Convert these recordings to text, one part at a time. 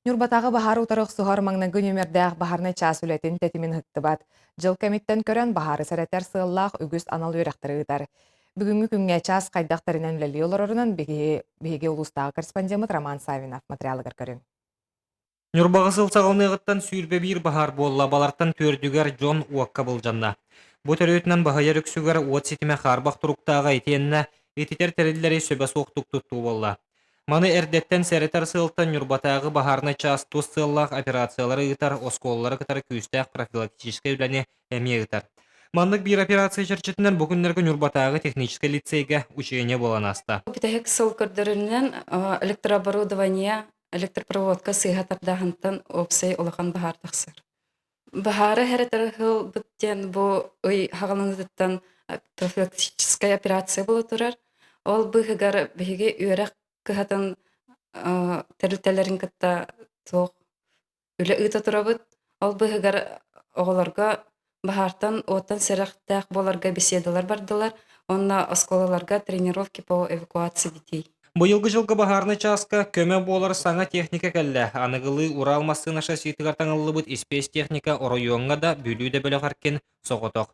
Ньурбатааҕы баһаары утары охсуһар маҥнайгы нүөмэрдээх баһаарынай чаас үлэтин тэтимин ыһыктыбат. Дьыл кэмиттэн көрөн баһаары сэрэтэр сыаллаах үгүс анал үөрэхтэри ыытар. Бүгүҥҥү күҥҥэ чаас хайдах тэринэн үлэлии олорорунан биһиги улуустааҕы корреспондеммыт Роман Саввинов материалыгар көрүҥ. Ньурбаҕа сыл саҕаланыаҕыттан 21 баһаар буолла, балартан түөрдүгэр дьон уокка былдьанна. Бу төрүөтүнэн баһыйар үксүгэр уот ситимэ хаарбах туруктааҕа итиэннэ ититэр тэриллэри сөбө суохтук туттуу буолла. Маны эрдэттэн сэрэтэр сыалтан Ньурбатааҕы баһаарынай чаас тус сыаллаах операциялары ыытар, оскуолалары кытары күүстээх профилактическай үлэни эмиэ ыытар. Маннык биир операция чэрчитинэн бу күннэргэ Ньурбатааҕы техническэй лицейгэ учение буолан ааста. Бүтэһик сыл көрдөрүнэн электрооборудование, электропроводка сыыһа тардааһынтан уопсай улахан баһаар тахсар. Баһаары эрэтэр сылбыт диэн бу ый хаҕаланыытыттан профилактическай операция буола турар. Ол быыһыгар биһиги үөрэх кыһатын тэрилтэлэрин кытта туох үлэ ыыта турабыт. Ол быыһыгар оҕолорго баһаартан, уоттан сэрэхтээх буоларга беседалар бардылар уонна оскуолаларга тренировки по эвакуации детей. Быйылгы дьылга баһаарынай чааска көмө буолар саҥа техника кэллэ. Аныгылыы Урал массыына шасситыгар таҥыллыбыт испиэс техника оройуоҥҥа да, Бүлүү да бөлөх эркин соҕотох.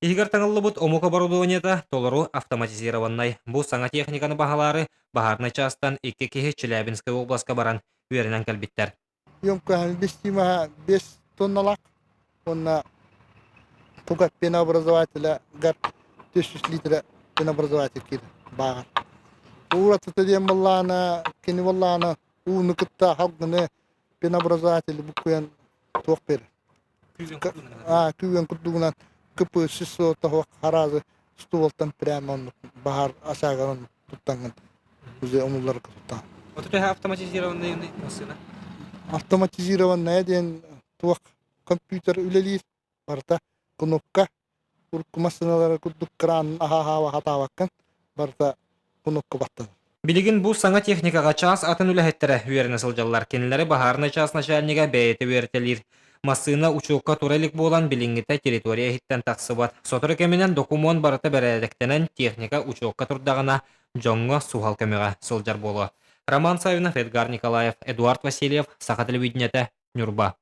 Иһигэр таҥыллыбыт омук оборудованиета толору автоматизированнай. Бу саҥа техниканы баһылаары баһаарынай чаастан икки киһи Челябинскай обласка баран үөрэнэн кэлбиттэр. Емкоһын бистимаһа 5 тонналаах уонна туга пенообразователя гар 400 литра пенообразователь киирэр бааҕар. Ууратыта диэн буоллаҕына, кини буоллаҕына ууну кытта халгыны пенообразователь буккуйан туох берер. Күүгэн курдугунан кыпы сис хараазы стволтан прямо оннук баһаар асаагар оннук туттаҥҥын уже умулларга туттаҕын. Вот это автоматизированная массыына? Автоматизированная диэн туох компьютер үлэлиир барыта кнопка урукку массыыналары курдук кран аһа-аһаба хатаабаккын барыта кнопка баттанар. Билигин бу саҥа техникаҕа чаас атын үлэһиттэрэ үөрэнэ сылдьаллар. Кинилэри баһаарынай чаас начальнига бэйэтэ үөрэтэлиир. Массыына учуокка тура илик буолан, билиҥҥитэ территория иһиттэн тахсыбат. Сотору кэминэн докумуон барыта бэрээдэктэнэн, техника учуокка турдаҕына, дьоҥҥо суһал көмөҕө сылдьар буолуо. Роман Саввинов, Эдгар Николаев, Эдуард Васильев, Саха телевидениетэ, Ньурба.